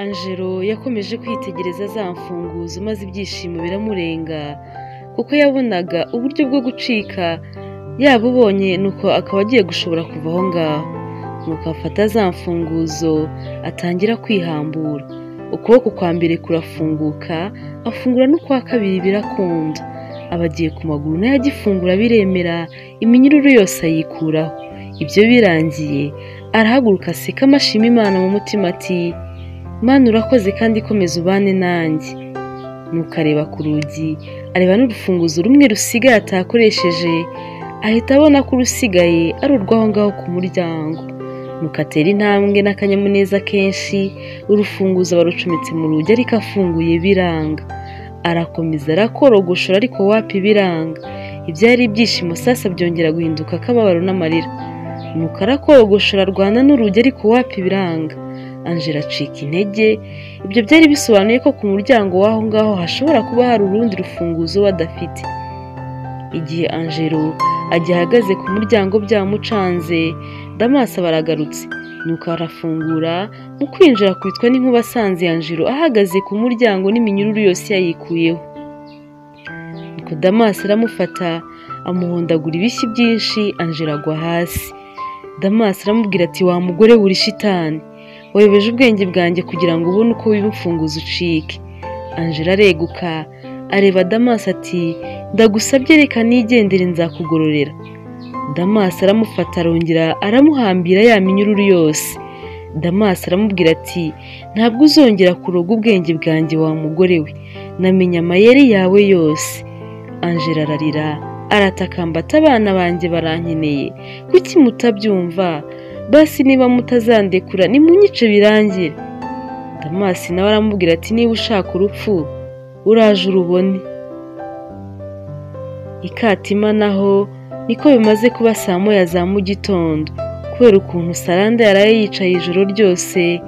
Angelo yakomeje kwitegereza za mfunguzo maze ibyishimo biramurenga, kuko yabonaga uburyo bwo gucika yabubonye, nuko akaba agiye gushobora kuva aho ngaho. Nuko afata za mfunguzo atangira kwihambura. Ukuboko kwa mbere kurafunguka, afungura n'ukwa kabiri birakunda. Aba agiye ku maguru nayo agifungura biremera, iminyururu yose ayikuraho. Ibyo birangiye arahaguruka aseka amashima Imana mu mutima ati: "Mana urakoze kandi komeza ubane nanjye." Nuko areba ku rugi, areba n'urufunguzo rumwe rusigaye atakoresheje, ahita abona ko urusigaye ari urw'aho ngaho ku muryango. Nuko atera intambwe n'akanyamuneza kenshi, urufunguzo barucometse mu rugi ariko afunguye biranga. Arakomeza arakorogoshora ariko wapi biranga. Ibyari ibyishimo sasa byongera guhinduka akababaro n'amarira. Nuko arakorogoshora arwana n'urugi ariko wapi biranga. Angela acika intege. Ibyo byari bisobanuye ko ku muryango w'aho ngaho hashobora kuba hari urundi rufunguzo badafite. Igihe Angelo agihagaze ku muryango byamucanze, Damas baragarutse. Nuko arafungura, mu kwinjira akubitwa n'inkuba asanze Angelo ahagaze ku muryango n'iminyururu yose yayikuyeho. Nuko Damas aramufata amuhondagura ibishyi byinshi, Angelo agwa hasi. Damas aramubwira ati: "Wa mugore wuri shitani, wayobeje ubwenge bwanjye kugira ngo ubone uko wiba imfunguzo ucike." Angela areguka areba Damas ati: "Ndagusabye reka nigendere nzakugororera." Damas aramufata arongera aramuhambira ya minyururu yose. Damas aramubwira ati: "Ntabwo uzongera kuroga ubwenge bwanjye wa mugore we, namenye amayeri yawe yose." Angela ararira aratakamba ati: "Abana banjye barankeneye, kuki mutabyumva? Basi niba mutazandekura nimunyice birangire." Damas nawe aramubwira ati: "Niba ushaka urupfu uraje urubone." Ikatima naho niko bimaze kuba saa moya za mu gitondo. Kubera ukuntu Saranda yaraye yicaye ijoro ryose,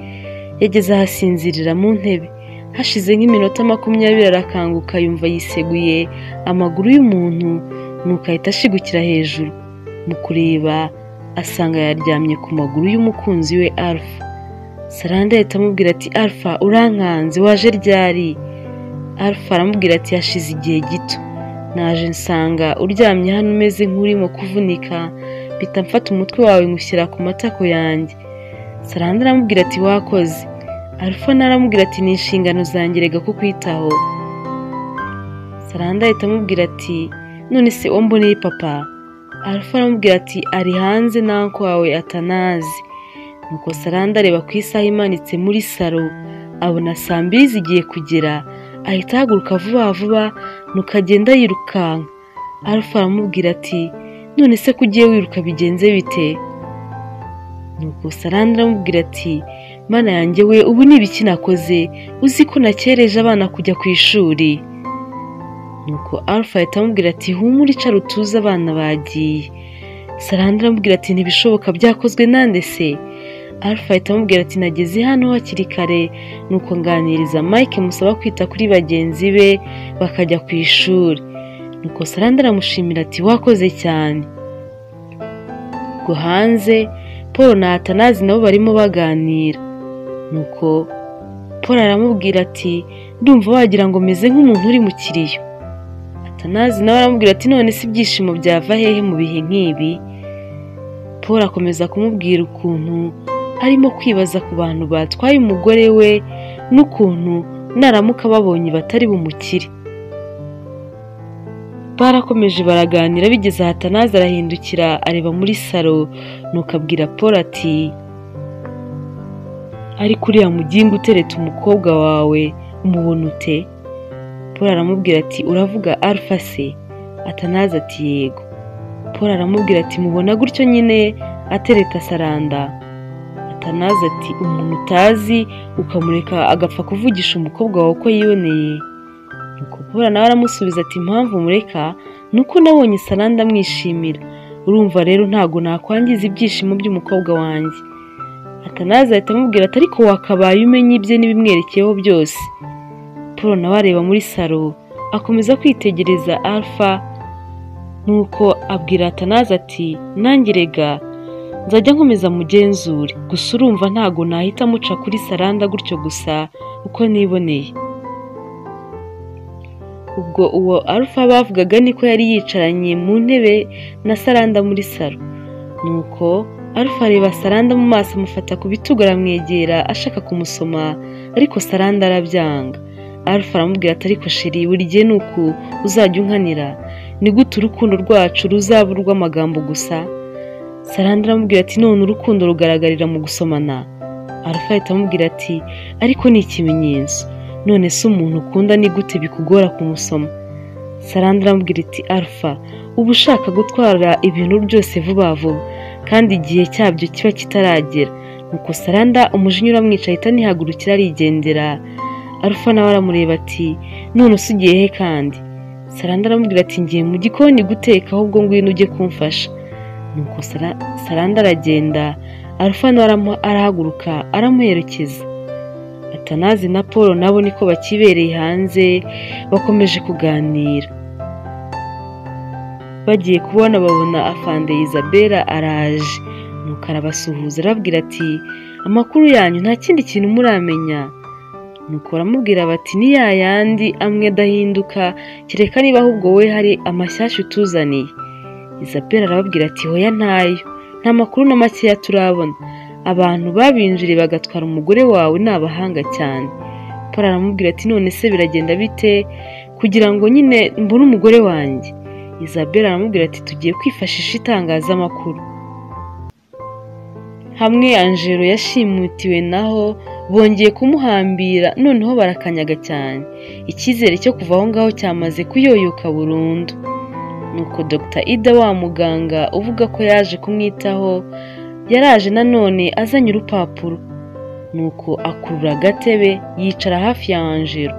yageze ahasinzirira mu ntebe. Hashize nk'iminota 20 arakanguka yumva yiseguye amaguru y'umuntu, nuko ahita ashigukira hejuru. Mu kureba asanga yaryamye ku maguru y'umukunzi we Alpha. Saranda ahita amubwira ati: "Alpha urankanze, waje ryari?" Alpha aramubwira ati: "Hashize igihe gito, naje nsanga uryamye hano umeze nk'urimo kuvunika, mpita mfata umutwe wawe ngushyira ku matako yanjye." Saranda aramubwira ati: "Wakoze." Alpha aramubwira ati: "Ni inshingano zanjye rega kukwitaho." Saranda ahita amubwira ati: "None se wamboneye papa?" Alpha aramubwira ati: "Ari hanze nanko wawe atanazi." Nuko Saranda areba ku isaha imanitse muri salo, abona saa 2 zigiye kugera, ahita ahaguruka vuba vuba nuko agenda yirukanka. Alpha aramubwira ati: "None se ko ugiye wiruka bigenze bite?" Nuko Saranda aramubwira ati: "Mana yanjye we, ubu ni ibiki nakoze? Uzi ko nakereje abana kujya ku ishuri." Nuko Alpha ahita amubwira ati: "Humura icara utuze abana bagiye." Saranda aramubwira ati: "Ntibishoboka, byakozwe nande se?" Alpha ahita amubwira ati: "Nageze hano hakiri kare, nuko nganiriza Mike musaba kwita kuri bagenzi be bakajya ku ishuri." Nuko Saranda aramushimira ati: "Wakoze cyane." Ubwo hanze Paul na Atanazi nabo barimo baganira. Nuko Paul aramubwira ati: "Ndumva wagira ngo meze nk'umuntu uri mu kiriyo." Atanazi nawe aramubwira ati: "None se ibyishimo byava hehe mu bihe nk'ibi?" Paul akomeza kumubwira ukuntu arimo kwibaza ku bantu batwaye umugore we n'ukuntu naramuka babonye batari bumukire. Barakomeje baraganira bigeze Atanazi arahindukira areba muri salo, nuko abwira Paul ati: "Ariko uriya mugingo utereta umukobwa wawe umubona ute?" Paul aramubwira ati: "Uravuga Alpha se?" Atanazi ati: "Yego." Paul aramubwira ati: "Mubona gutyo nyine atereta Saranda?" Atanazi ati: "Umuntu utazi ukamureka agapfa kuvugisha umukobwa wawe uko yiboneye." Nuko Paul nawe aramusubiza ati: "Impamvu mureka nuko nabonye Saranda amwishimira, urumva rero ntago nakwangiza ibyishimo by'umukobwa wanjye." Atanazi ahita amubwira ati: "Ariko wakabaye umenya ibye n'ibimwerekeyeho byose." Paul nawe areba muri salo akomeza kwitegereza Alpha, nuko abwira Atanazi ati: "Nanjye rega Nzajya nkomeza mugenzure, gusa urumva ntago nahita muca kuri Saranda gutyo gusa uko niboneye. Ubwo uwo Alpha bavugaga niko yari yicaranye mu ntebe na Saranda muri salo. Nuko Alpha areba Saranda mu maso, amufata ku bitugu aramwegera ashaka kumusoma, ariko Saranda arabyanga. Alpha aramubwira ati ariko sheri, buri gihe ni uku uzajya unkanira, ni gute urukundo rwacu ruzaba urw'amagambo gusa? Saranda aramubwira ati none urukundo rugaragarira mu gusomana. Alpha ahita amubwira ati ariko ni ikimenyetso, none se umuntu ukunda ni gute bikugora kumusoma? Saranda aramubwira ati Alpha, uba ushaka gutwara ibintu byose vuba vuba kandi igihe cyabyo kiba kitaragera. Nuko Saranda umujinya uramwica ahita anihagurukira arigendera. Alpha nawe aramureba ati none usigiye he kandi? Saranda aramubwira ati ngiye mu gikoni guteka, ahubwo ngwino ujye kumfasha. Nuko Saranda aragenda, Alpha nawe arahaguruka aramuherekeza. Atanazi na Paul nabo niko bakibereye hanze bakomeje kuganira. Bagiye kubona babona afande Isabella araje, nuko arabasuhuza arababwira ati amakuru yanyu nta kindi kintu muramenya. Nuko baramubwira bati ni ya yandi amwe adahinduka, kereka niba ahubwo we hari amashyashya utuzaniye. Isabella arababwira ati hoya ntayo, nta makuru na makeya turabona, abantu babinjiriye bagatwara umugore wawe ni abahanga cyane. Paul aramubwira ati none se biragenda bite kugira ngo nyine mbone umugore wanjye? Isabella aramubwira ati tugiye kwifashisha itangazamakuru. Hamwe Angelo yashimutiwe naho bongeye kumuhambira, noneho barakanyaga cyane, icyizere cyo kuva aho ngaho cyamaze kuyoyoka burundu. Nuko Dr. Ida wa muganga uvuga ko yaje kumwitaho yaraje nanone azanye urupapuro, nuko akurura agatebe yicara hafi ya Angelo.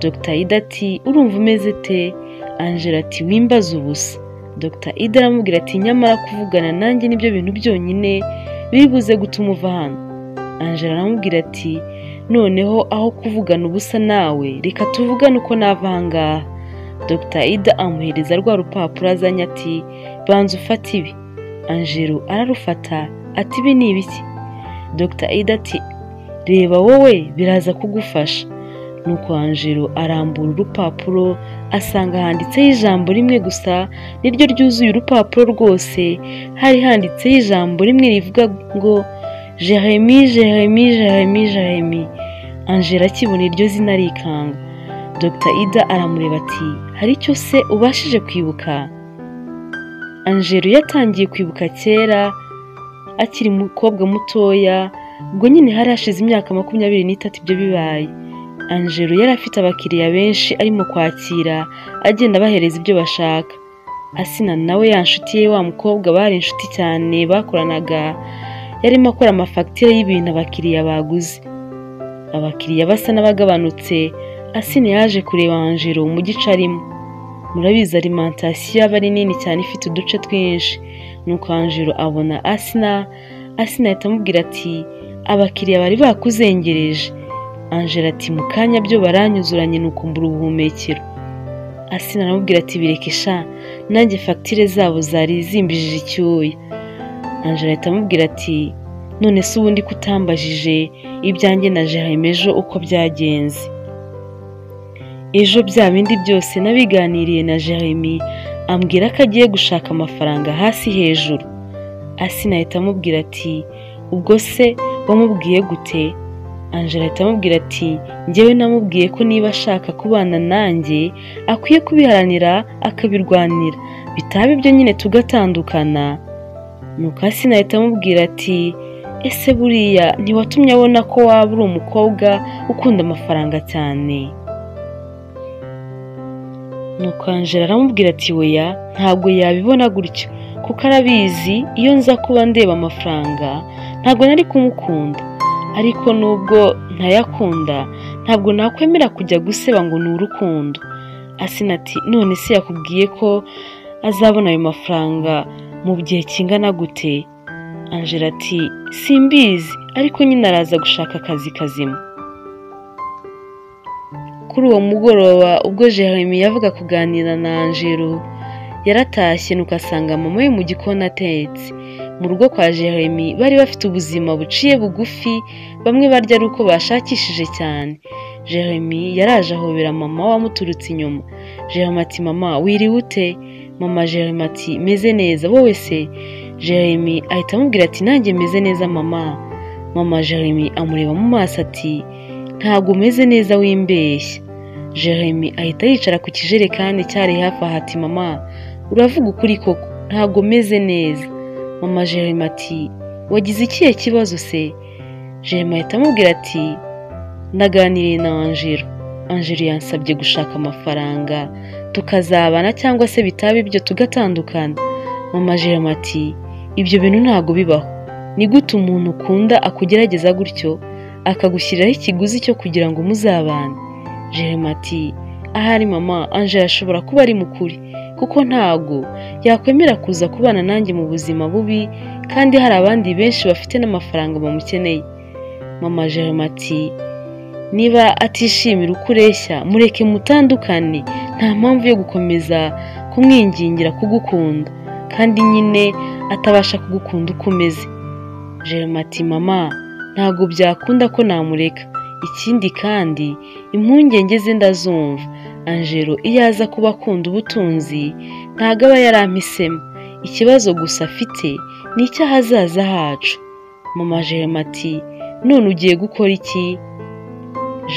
Dr. Ida ati urumva umeze te? Angelo ati wimbaza ubusa. Dr. Ida aramubwira ati nyamara kuvugana nanjye nibyo bintu byonyine biri buze gutuma uva hano. Angelo aramubwira ati noneho aho kuvugana ubusa nawe reka tuvugane uko nava aha ngaha. Dr. Ida amuhereza rwa rupapuro azanye ati banza ufate ibi. Angelo ararufata ati ibi ni ibiki? Dr. Ida ati reba wowe biraza kugufasha. Nuko Angelo arambura urupapuro asanga handitseho ijambo rimwe gusa, niryo ryuzuye urupapuro rwose. Hari handitseho ijambo rimwe rivuga ngo Jeremy, Jeremy, Jeremy, Jeremy. Angelo akibona iryo zina arikanga. Dr. Ida aramureba ati hari icyo se ubashije kwibuka? Angelo yatangiye kwibuka kera akiri umukobwa mutoya, ubwo nyine hari hashize imyaka 23 ibyo bibaye. Angelo yari afite abakiriya benshi arimo kwakira, agenda abahereza ibyo bashaka. Asina nawe ya nshuti ye wa mukobwa bari inshuti cyane bakoranaga, yarimo akora amafagitire y'ibintu abakiriya baguze. Abakiriya basa n'abagabanutse. Asina yaje kureba Angelo mu gice arimo. Murabizi alimentation aba ari nini cyane ifite uduce twinshi. Nuko Angelo abona Asina, Asina ahita amubwira ati abakiriya bari bakuzengereje. Angelo ati mu kanya byo baranyuzuranye nuko mbura ubuhumekero. Asina aramubwira ati bireke sha, nanjye fagitire zabo zari zimbijije icyuya. Angelo ahita amubwira ati none se ubundi kutambajije ibyanjye na Jeremy ejo uko byagenze? Ejo bya bindi byose nabiganiriye na Jeremy, ambwira ko agiye gushaka amafaranga hasi hejuru. Asina ahita amubwira ati ubwo se wamubwiye gute? Angela ahita amubwira ati njyewe namubwiye ko niba ashaka kubana nanjye akwiye kubiharanira akabirwanira, bitaba ibyo nyine tugatandukana. Nuko Asina ahita amubwira ati ese buriya ntiwatumye abona ko waba uri umukobwa ukunda amafaranga cyane? Nuko Angela aramubwira ati oya, ntabwo yabibona gutyo kuko arabizi iyo nza kuba ndeba amafaranga ntabwo nari kumukunda, ariko nubwo ntayakunda ntabwo nakwemera kujya guseba ngo ni urukundo. Asina ati none se yakubwiye ko azabona ayo mafaranga mu gihe kingana gute? Angela ati simbizi, ariko nyine araza gushaka akazi kazima. Kuri uwo mugoroba ubwo Jeremy yavuga kuganira na Angelo, yaratashye nuko asanga mama we mu gikoni atetse. Mu rugo kwa Jeremy bari bafite ubuzima buciye bugufi, bamwe barya ari uko bashakishije cyane. Jeremy yaraje ahobera mama wamuturutse inyuma. Jeremy ati mama wiriwe ute? Mama Jeremy ati meze neza, wowe se? Jeremy ahita amubwira ati nanjye meze neza mama. Mama Jeremy amureba mu maso ati ntabwo umeze neza wimbeshya. Jeremy ahita yicara ku kijerekani cyari hafi aho ati mama uravuga ukuri koko ntabwo meze neza. Mama Jeremy ati wagize ikihe kibazo se? Jeremy ahita amubwira ati naganiriye na Angelo. Angelo yansabye gushaka amafaranga tukazabana cyangwa se bitaba ibyo tugatandukana. Mama Jeremy ati ibyo bintu ntabwo bibaho. Ni gute umuntu ukunda akugerageza gutyo akagushyiriraho ikiguzi cyo kugira ngo muzabane? Jeremy ati ahari mama, Angelo ashobora kuba ari mukuri kuko ntago yakwemera kuza kubana nanjye mu buzima bubi kandi hari abandi benshi bafite n'amafaranga bamukeneye. Mama Jeremy ati niba atishimira uko ureshya mureke mutandukane, nta mpamvu yo gukomeza kumwingingira kugukunda kandi nyine atabasha kugukunda uko umeze. Jeremy ati mama ntago byakunda ko namureka, ikindi kandi impungenge ze ndazumva. Angelo iyo aza kuba akunda ubutunzi ntago aba yarampisemo, ikibazo gusa afite ni icy'ahazaza hacu. Mama Jeremy ati none ugiye gukora iki?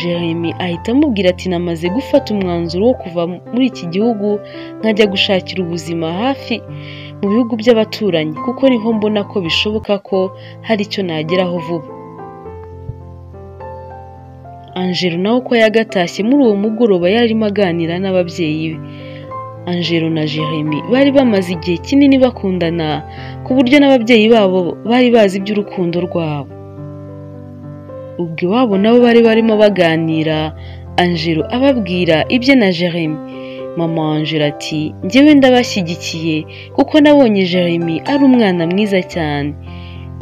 Jeremy ahita amubwira ati namaze gufata umwanzuro wo kuva muri iki gihugu nkajya gushakira ubuzima hafi mu bihugu by'abaturanyi kuko niho mbona ko bishoboka ko hari icyo nageraho vuba. Angelo nawe uko yagatashye muri uwo mugoroba yarimo aganira n'ababyeyi be. Angelo na Jeremy bari bamaze igihe kinini bakundana ku buryo n'ababyeyi babo bari bazi iby'urukundo rwabo. Ubwo iwabo nabo bari barimo baganira, Angelo ababwira ibye na Jeremy. Mama Angelo ati njyewe ndabashyigikiye kuko nabonye Jeremy ari umwana mwiza cyane.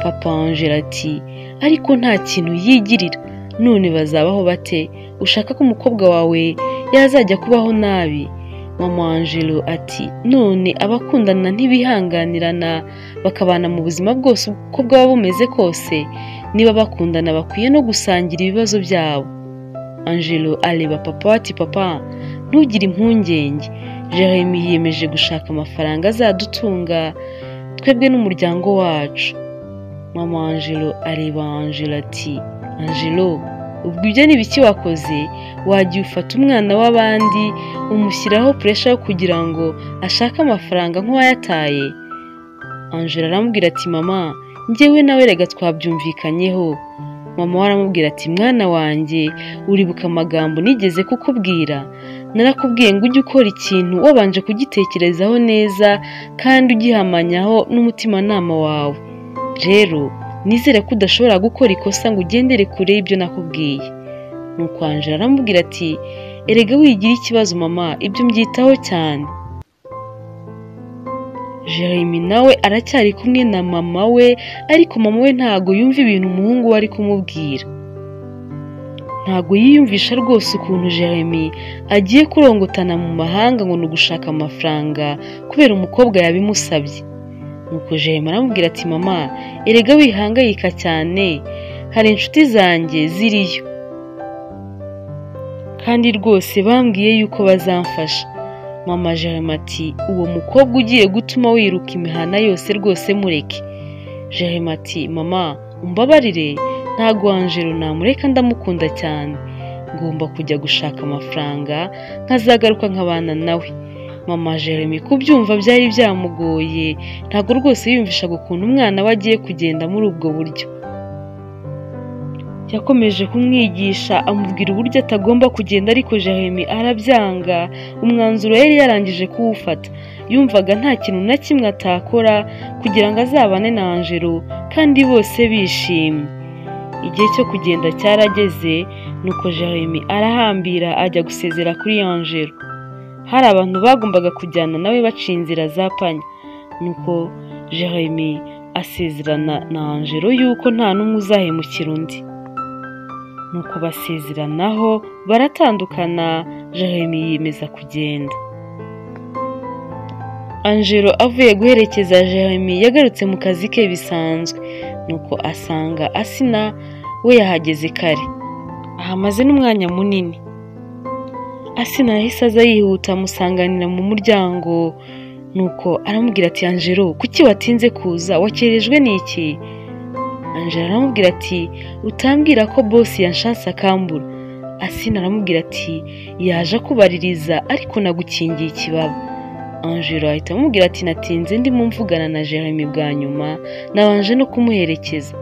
Papa Angelo ati ariko nta kintu yigirira, none bazabaho bate? Ushaka ko umukobwa wawe yazajya kubaho nabi? Mama Angelo ati none abakundana ntibihanganirana bakabana mu buzima bwose uko bwaba bumeze kose, niba bakundana bakwiye no gusangira ibibazo byabo. Angelo areba papa ati papa ntugire impungenge, Jeremy yiyemeje gushaka amafaranga azadutunga twebwe n'umuryango wacu. Mama Angelo areba Angelo ati Angelo ubwo ibyo ni ibiki wakoze? Wagiye ufata umwana w'abandi umushyiraho puresha yo kugira ngo ashake amafaranga nk'uwayataye? Angelo aramubwira ati mama njyewe nawe rega twabyumvikanyeho. Mama we aramubwira ati mwana wanjye uribuka amagambo nigeze kukubwira? Narakubwiye ngo ujye ukora ikintu wabanje kugitekerezaho neza kandi ugihamanyaho n'umutimanama wawe. Rero nizere ko udashobora gukora ikosa ngo ugendere kure y'ibyo nakubwiye. Nuko Angelo aramubwira ati erega wigira ikibazo mama, ibyo mbyitaho cyane. Jeremy nawe aracyari kumwe na mama we, ariko mama we ntago yumva ibintu umuhungu we ari kumubwira. Ntago yiyumvisha rwose ukuntu Jeremy agiye kurongotana mu mahanga ngo ni ugushaka amafaranga kubera umukobwa yabimusabye. Nuko Jeremy aramubwira ati mama erega wihangayika cyane, hari inshuti zanjye ziriyo kandi rwose bambwiye yuko bazamfasha. Mama Jeremy ati uwo mukobwa ugiye gutuma wiruka imihana yose rwose mureke. Jeremy ati mama umbabarire, ntago Angelo namureka ndamukunda cyane, ngomba kujya gushaka amafaranga nkazagaruka nkabana nawe. Mama Jeremy kubyumva byari byamugoye, ntago rwose yiyumvishaga ukuntu umwana we agiye kugenda muri ubwo buryo. Yakomeje kumwigisha amubwira uburyo atagomba kugenda, ariko Jeremy arabyanga. Umwanzuro yari yarangije kuwufata, yumvaga nta kintu na kimwe atakora kugira ngo azabane na Angelo kandi bose bishimye. Igihe cyo kugenda cyarageze, nuko Jeremy arahambira ajya gusezera kuri Angelo. Hari abantu bagombaga kujyana nawe baciye inzira za panya. Nuko Jeremy asezerana na Angelo yuko nta n'umwe uzahemukira undi. Nuko basezeranaho baratandukana, Jeremy yiyemeza kugenda. Angelo avuye guherekeza Jeremy yagarutse mu kazi ke bisanzwe, nuko asanga Asina we yahageze kare, ahamaze n'umwanya munini. Asina yahise aza yihuta amusanganira mu muryango, nuko aramubwira ati Angelo kuki watinze kuza, wakerejwe n'iki? Angelo aramubwira ati utambwira ko boss yanshatse akambura. Asina aramubwira ati yaje akubaririza ariko nagukingiye ikibaba. Angelo ahita amubwira ati natinze ndimo mvugana na Jeremy bwa nyuma, nabanje no kumuherekeza.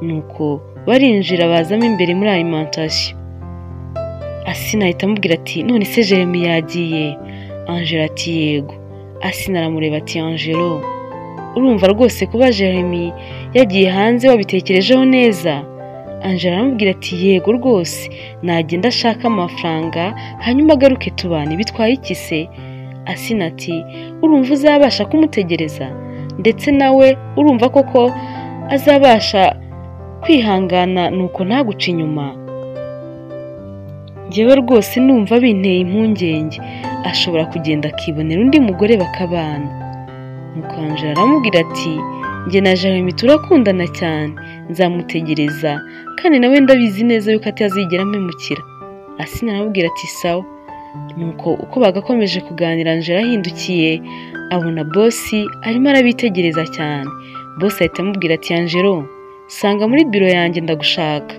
Nuko barinjira bazamo imbere muri alimentation. Asina ahita amubwira ati none se Jeremy yagiye? Angelo ati yego. Asina aramureba ati Angelo urumva rwose kuba Jeremy yagiye hanze wabitekerejeho neza? Angelo aramubwira ati yego rwose, nagenda ashaka amafaranga hanyuma agaruke tubane, bitwaye iki se? Asina ati urumva uzabasha kumutegereza, ndetse nawe urumva koko azabasha kwihangana nuko ntaguca inyuma? Njyewe rwose numva binteye impungenge, ashobora kugenda akibonera undi mugore bakabana. Nuko Angelo aramubwira ati njye na Jeremy turakundana cyane, nzamutegereza kandi nawe ndabizi neza yuko atazigera ampemukira. Asina aramubwira ati sawa. Nuko uko bagakomeje kuganira Angelo ahindukiye abona bosi arimo arabitegereza cyane. Bosi ahita amubwira ati Angelo sanga muri biro yanjye ndagushaka.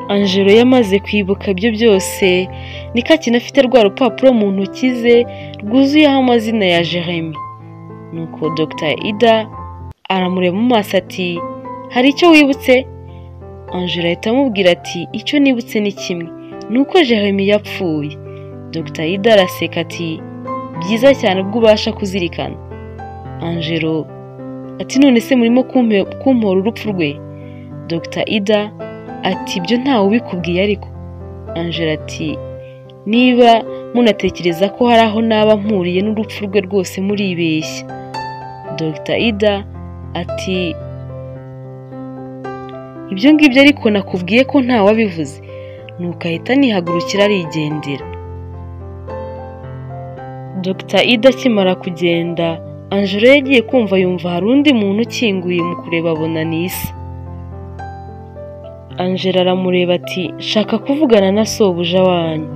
Angelo yamaze kwibuka ibyo byose, niko akina afite rwa rupapuro mu ntoki ze rwuzuyeho amazina ya Jeremy. Nuko Dr. Ida aramureba mu maso ati hari icyo wibutse? Angelo ahita amubwira ati icyo nibutse ni kimwe, nuko Jeremy yapfuye. Dr. Ida araseka ati byiza cyane ubwo ubasha kuzirikana. Angelo ati none se murimo kumpora urupfu rwe? Dr. Ida ati ibyo ntawe ubikubwiye ariko. Angelo ati niba munatekereza ko hari aho naba mpuriye n'urupfu rwe rwose muribeshya. Dr. Ida ati ibyo ngibyo ariko nakubwiye ko ntawe wabivuze. Nuko ahita nihagurukira arigendera. Dr. Ida akimara kugenda, Angelo yagiye kumva yumva hari undi muntu ukinguye, mu kureba abona ni Isa. Angelo aramureba ati shaka kuvugana na sobuja wanyu.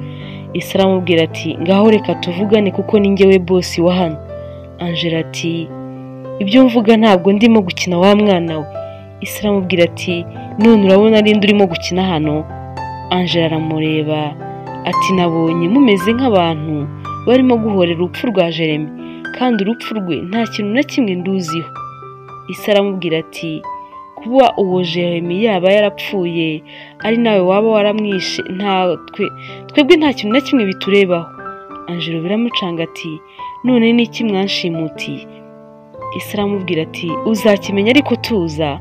Isa aramubwira ati ngaho reka tuvugane kuko ni njyewe bosi wa hano. Angelo ati ibyo mvuga ntabwo ndimo gukina wa mwana we. Isa aramubwira ati none urabona ari nde urimo gukina hano? Angelo aramureba ati nabonye mumeze nk'abantu barimo guhorera urupfu rwa Jeremy, kandi urupfu rwe nta kintu na kimwe nduziho. Isa aramubwira ati kuba uwo Jeremy yaba yarapfuye ari nawe waba waramwishe, twebwe nta kintu na kimwe biturebaho. Angelo biramucanga ati none niki mwanshimutiye? Isa aramubwira ati uzakimenya ariko tuza.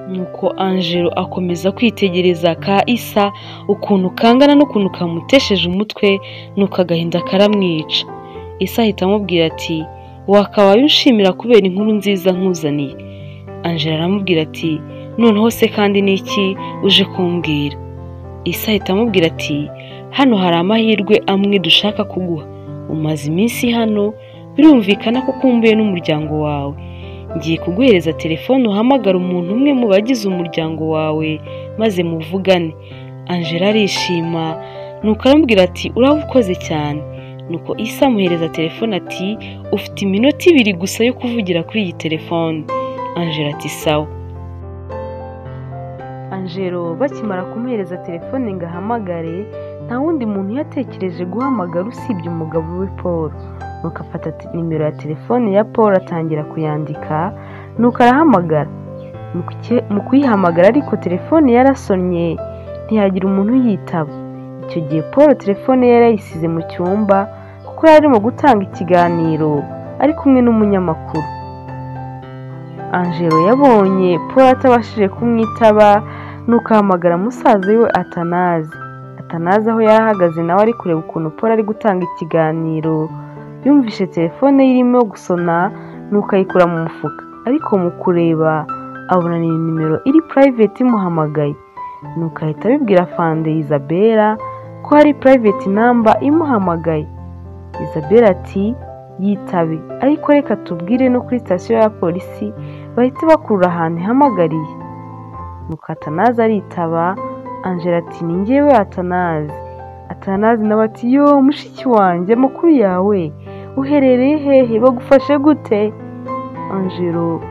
Nuko Angelo akomeza kwitegereza ka Isa ukuntu kangana n'ukuntu kamutesheje umutwe, nuko agahinda karamwica. Isa ahita amubwira ati wakabaye unshimira kubera inkuru nziza nkuzaniye. Angelo aramubwira ati noneho se kandi niki uje kumbwira? Isa ahita amubwira ati hano hari amahirwe amwe dushaka kuguha, umaze iminsi hano birumvikana ko ukumbuye n'umuryango wawe. Ngiye kuguhereza telefone uhamagara umuntu umwe mu bagize umuryango wawe maze muvugane. Angelo arishima nuko aramubwira ati urabukoze cyane. Nuko Isa amuhereza telefone ati ufite iminota 2 gusa yo kuvugira kuri iyi telefone. Angelo ati sawa. Angelo bakimara kumuhereza telefone ngo ahamagare, nta wundi muntu yatekereje guhamagara usibye umugabo we Paul. Nuko afata nimero ya telefone ya Paul atangira kuyandika, nuko arahamagara. Mu kuyihamagara ariko telefone yarasonnye ntiyagira umuntu uyitaba. Icyo gihe Paul telefone ye yarayisize mu cyumba kuko yari arimo gutanga ikiganiro ari kumwe n'umunyamakuru. Angelo yabonye Paul atabashije kumwitaba, nuko ahamagara musaza we Atanazi. Atanazi aho yarahagaze nawe ari kureba ukuntu Paul ari gutanga ikiganiro, yumvishe telefone ye irimo gusona nuko ayikura mu mufuka, ariko mu kureba abona ni nimero iri private imuhamagaye. Nuko ahita abibwira Fande Isabella, ko hari private number imuhamagaye. Isabella ati yitabe, ariko reka tubwire no kuri sitasiyo ya polisi bahite bakurura ahantu ihamagariye. Nuko Atanazi aritaba. Angela ati ni njyewe Atanazi. Atanazi nawe ati yo mushiki wanjye, amakuru yawe, uherereye hehe, bagufashe gute? Angelo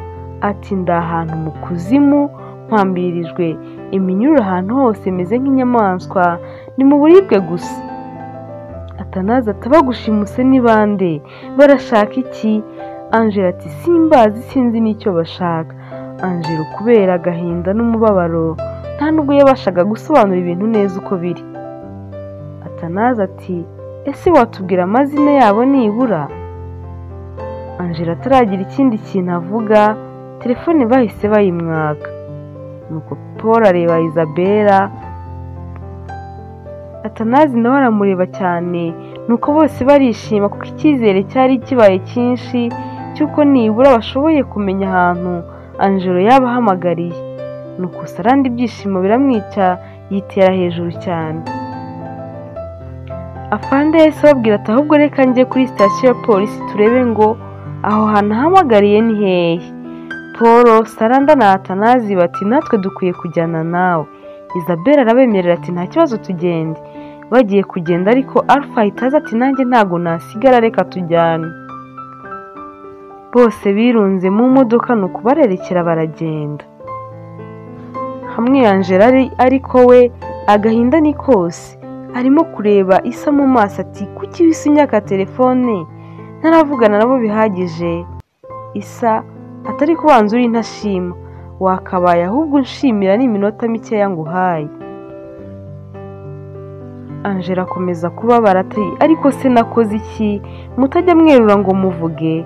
ati ndi ahantu mu kuzimu, mpambirijwe iminyururu ahantu hose, meze nk'inyamaswa, ni mu buribwe gusa. Atanazi ati abagushimuse ni bande, barashaka iki? Angela ati simbazi, sinzi n'icyo bashaka. Angelo kubera agahinda n'umubabaro nta nubwo yabashaga gusobanura ibintu neza uko biri. Atanazi ati ese watubwira amazina yabo nibura? Angela ataragira ikindi kintu avuga, telefone bahise bayimwaka. Nuko Paul areba Isabella, Atanazi nawe aramureba cyane, nuko bose barishima kuko icyizere cyari kibaye cyinshi cy'uko nibura bashoboye kumenya ahantu Angelo yaba ahamagariye. Nuko Sarandi ibyishimo biramwica, yitera hejuru cyane. Afande yahise ababwira ati ahubwo reka njye kuri sitasiyo ya polisi turebe ngo aho hantu ahamagariye ni hehe. Paul, Saranda na Atanazi bati natwe dukwiye kujyana nawe. Isabella arabemerera ati nta kibazo tugende. Bagiye kugenda ariko Alpha ahita aza ati nanjye ntago nasigara, reka tujyane. Bose birunze mu modoka nuko barerekera baragenda. Hamwe Angela ariko we agahinda ni kose, arimo kureba Isa mu maso ati kuki wise unyaka telefone ntaravugana nabo bihagije? Isa atari kubanza uri ntashima, wakabaye ahubwo unshimira n'iminota mikeya nguhaye. Angela akomeza kubabara ati ariko se nakoze iki mutajya mwerura ngo muvuge?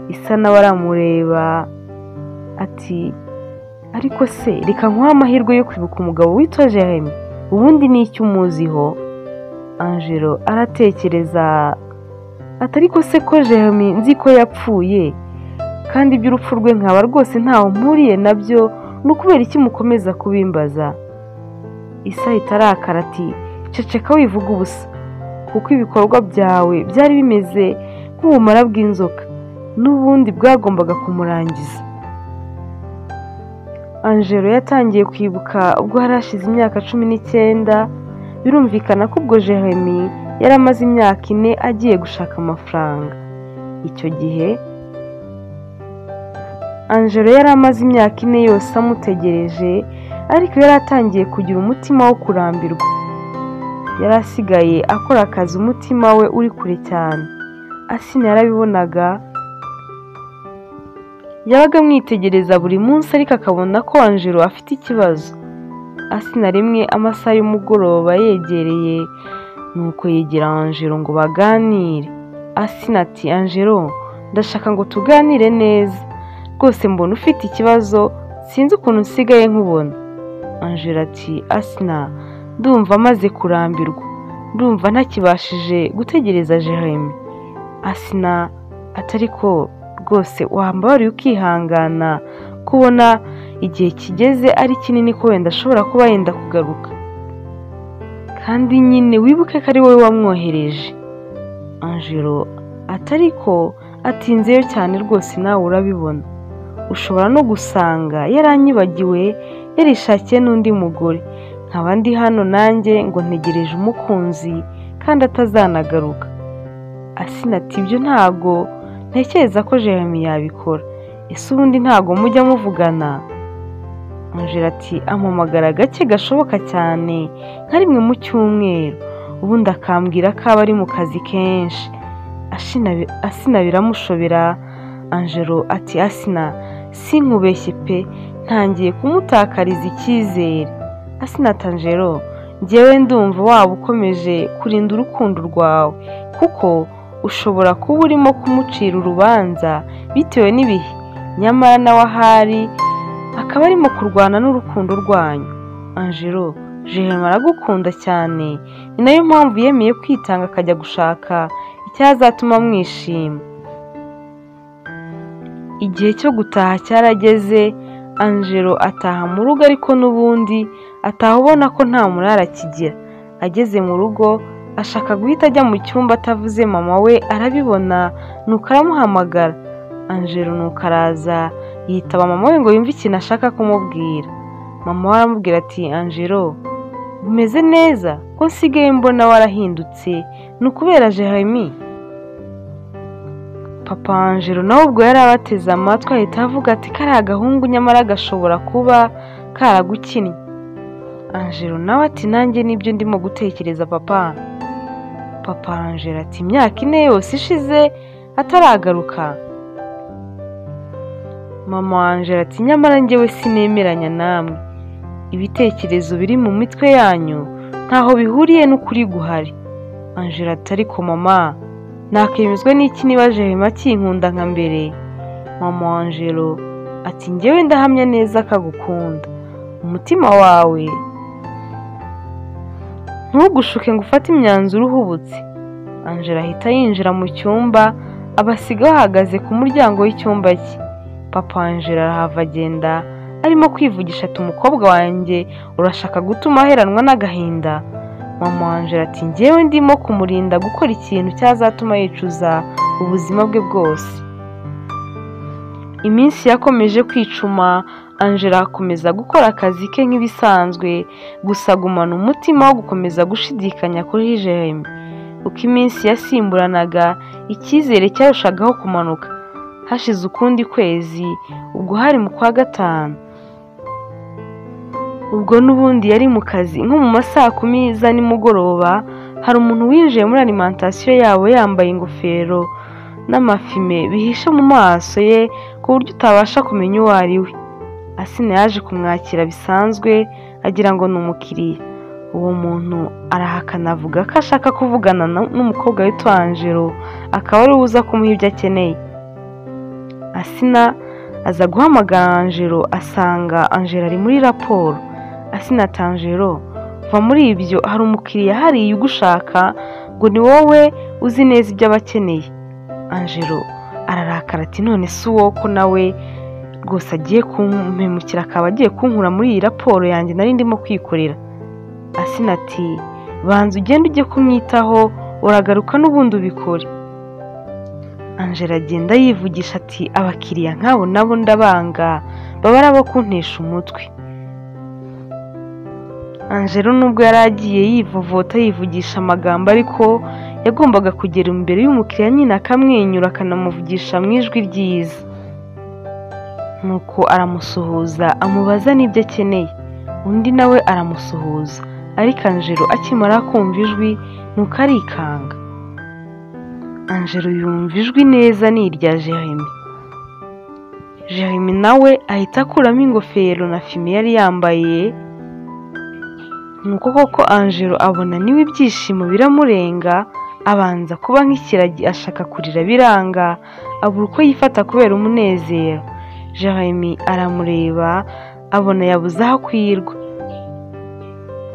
Isa nawe aramureba ati ariko se reka nkuhe amahirwe yo kwibuka umugabo witwa Jeremy, ubundi ni icyo umuziho? Angelo aratekereza ati ariko se ko Jeremy nzi ko yapfuye kandi iby'urupfu rwe nkaba rwose ntaho mpuriye nabyo, ni ukubera iki mukomeza kubimbaza? Isa ahita arakara ati ceceka wivuga ubusa, kuko ibikorwa byawe byari bimeze nk'ubumara bw'inzoka, n'ubundi bwagombaga kumurangiza. Angelo yatangiye kwibuka ubwo hari hashize imyaka 19, birumvikana ko ubwo Jeremy yari amaze imyaka 4 agiye gushaka amafaranga. Icyo gihe Angelo yari amaze imyaka 4 yose amutegereje, ariko yari atangiye kugira umutima wo kurambirwa. Yari asigaye akora akazi umutima we uri kure cyane. Asina yarabibonaga, yabaga amwitegereza buri munsi ariko akabona ko Angelo afite ikibazo. Asina rimwe amasaha y'umugoroba yegereye, nuko yegera Angelo ngo baganire. Asina ati Angelo, ndashaka ngo tuganire neza, rwose mbona ufite ikibazo, sinzi ukuntu nsigaye nkubona. Angelo ati Asina, ndumva amaze kurambirwa, ndumva ntakibashije gutegereza Jeremy. Asina atari ko rwose wambabariye ukihangana, kubona igihe kigeze ari kinini ko wenda ashobora kuba yenda kugaruka, kandi nyine wibuke ko ari wowe wamwohereje. Angelo atari ko atinzeyo cyane rwose, nawe urabibona, ushobora no gusanga yaranyibagiwe yarishakiye n'undi mugore, nkaba ndi hano nanjye ngo ntegereje umukunzi kandi atazanagaruka. Asina ati ibyo ntago ntekereza ko Jeremy yabikora, ese ubundi ntago mujya muvugana? Angela ati ampamagara gake gashoboka cyane, nka rimwe mu cyumweru, ubundi akambwira ko aba ari mu kazi kenshi. Asina biramushobera. Angelo ati Asina sinkubeshye pe, ntangiye kumutakariza icyizere. Asina ati Angelo, njyewe ndumva waba ukomeje kurinda urukundo rwawe, kuko ushobora kuba urimo kumucira urubanza bitewe n'ibihe, nyamara nawe ahari akaba arimo kurwana n'urukundo rwanyu. Angelo, Jeremy aragukunda cyane, ni nayo mpamvu yemeye kwitanga akajya gushaka icyazatuma mwishima. Igihe cyo gutaha cyarageze, Angelo ataha mu rugo, ariko n'ubundi ataha ubona ko nta murara akigira. Ageze mu rugo ashaka guhita ajya mu cyumba atavuze, mama we arabibona nuko aramuhamagara. Angelo nuko araza yitaba mama we ngo yumve ikintu ashaka kumubwira. Mama we aramubwira ati Angelo, umeze neza ko nsigaye mbona warahindutse, ni ukubera Jeremy? Papa Angelo nawe ubwo yari abateze amatwi ahita avuga ati kariya gahungu nyamara gashobora kuba karagukinnye. Angelo nawe ati nanjye nibyo ndimo gutekereza papa. Papa Angelo ati imyaka 4 yose ishize ataragaruka. Mama Angelo ati nyamara njyewe sinemeranya namwe, ibitekerezo biri mu mitwe yanyu ntaho bihuriye n'ukuri guhari. Angelo ati ariko mama, nakemezwa n'iki niba Jeremy akinkunda nka mbere? Mama Angelo ati njyewe ndahamya neza akagukunda, umutima wawe ntugushuke ngo ufate imyanzuro uhubutse. Angelo ahita yinjira mu cyumba abasiga bahagaze ku muryango w'icyumba cye. Papa Angelo arahava agenda arimo kwivugisha ati umukobwa wanjye urashaka gutuma aheranwa n'agahinda. Mama Angelo ati njyewe ndimo kumurinda gukora ikintu cyazatuma yicuza ubuzima bwe bwose. Iminsi yakomeje kwicuma, Angelo akomeza gukora akazi ke nk'ibisanzwe, gusa agumana umutima wo gukomeza gushidikanya kuri Jeremy. Uko iminsi yasimburanaga, icyizere cyarushagaho kumanuka. Hashize ukundi kwezi, ubwo hari mu kwa 5, ubwo n'ubundi yari mu kazi nko mu masaha 10 za nimugoroba, hari umuntu winjiye muri alimentation yabo yambaye ingofero n'amafime bihishe mu maso ye ku buryo utabasha kumenya uwo ari we. Asina yaje kumwakira bisanzwe agira ngo ni umukiriya. Uwo muntu arahakana avuga ko ashaka kuvugana n'umukobwa witwa Angelo, akaba ari we uza kumuha ibyo akeneye. Asina aza guhamagara Angelo asanga Angelo ari muri raporo. Asina ati Angelo, va muri ibyo, hari umukiriya hariya ugushaka ngo ni wowe uzi neza ibyo aba akeneye. Angelo ararakara ati none si uwo ko nawe rwose agiye kumpemukira akaba agiye kunkura muri iyi raporo yanjye nari ndimo kwikorera. Asina ati banza ugende ujye kumwitaho, uragaruka n'ubundi ubikore. Angelo agenda yivugisha ati abakiriya nk'abo nabo ndabanga, baba ari abo kuntesha umutwe. Angelo nubwo yari agiye yivovota yivugisha amagambo, ariko yagombaga kugera imbere y'umukiriya nyine akamwenyura akanamuvugisha mu ijwi ryiza. Nuko aramusuhuza amubaza n'ibyo akeneye, undi nawe aramusuhuza, ariko Angelo akimara kumva ijwi nuko arikanga. Angelo yumva ijwi neza ni irya Jeremy. Jeremy nawe ahita akuramo ingofero na fime yari yambaye. Nuko koko Angelo abona niwe ibyishimo biramurenga, abanza kuba nk'ikiragi ashaka kurira biranga, abura uko yifata kubera umunezero. Jeremy aramureba abona yabuze aho akwirwa.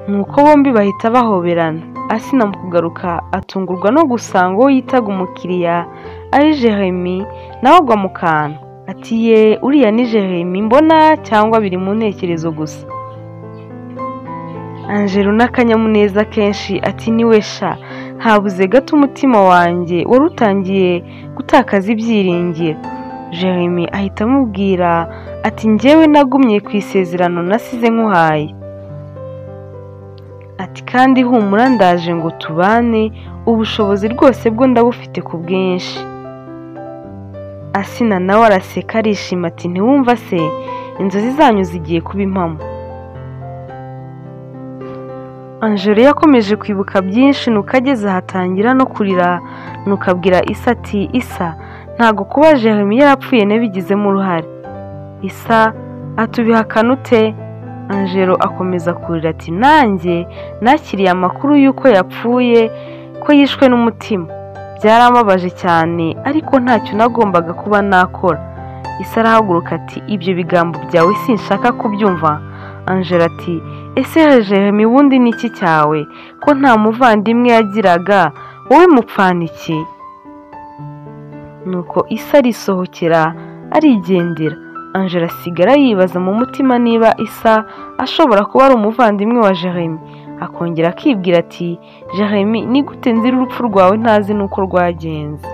Nuko bombi bahita bahoberana. Asina mu kugaruka atungurwa no gusanga uwo yitaga umukiriya ari Jeremy, nawe agwa mu kantu ati ye uriya ni Jeremy mbona cyangwa biri mu ntekerezo gusa. Angelo n'akanyamuneza kenshi ati niwe sha, habuze gato umutima wanjye wari utangiye gutakaza ibyiringiro. Jeremy ahita amubwira ati njyewe nagumye ku isezerano nasize nkuhaye, ati kandi humura ndaje ngo tubane, ubushobozi rwose bwo ndabufite ku bwinshi. Asina nawe araseka arishima ati ntiwumva se, inzozi zanyu zigiye kuba impamo. Angelo yakomeje kwibuka byinshi nuko ageze ahatangira no kurira, nuko abwira Isa ati Isa, ntago kuba Jeremy yarapfuye nabigizemo uruhare. Isa atubihakana ute? Angelo akomeza kurira ati nanjye nakiriye amakuru y'uko yapfuye, ko yishwe n'umutima, byarambabaje cyane ariko ntacyo nagombaga kuba nakora. Isa arahaguruka ati ibyo bigambo byawe sinshaka kubyumva. Angelo ati ese Jeremy wundi ni iki cyawe ko nta muvandimwe yagiraga, wowe mupfana iki? Nuko Isa arisohokera arigendera. Angelo asigara yibaza mu mutima niba Isa ashobora kuba ari umuvandimwe wa Jeremy, Akongera akibwira ati Jeremy, ni gute nzira urupfu rwawe ntazi nuko rwagenze?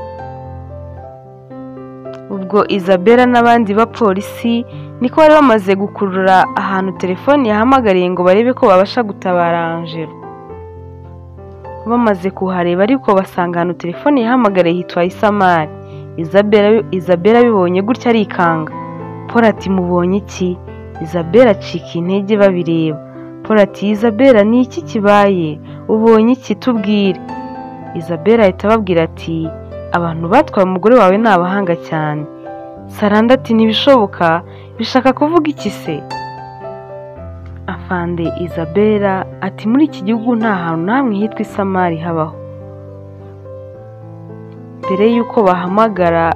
Ubwo Isabella n'abandi bapolisi niko bari bamaze gukurura ahantu telefoni yahamagariye ngo barebe ko babasha gutabara Angelo. Bamaze kuhareba ariko basanga ahantu telefoni yahamagariye hitwa Isamari. Isabella abibonye gutya arikanga. Paul ati mubonye iki? Isabella acika intege babireba. Paul ati Isabella, ni iki kibaye? Ubonye iki? Tubwire. Isabella ahita ababwira ati abantu batwaye umugore wawe ni abahanga cyane. Saranda ati ntibishoboka, bishaka kuvuga iki se? Afande Isabella ati muri iki gihugu nta hantu namwe hitwa Isamari habaho. Mbere y'uko bahamagara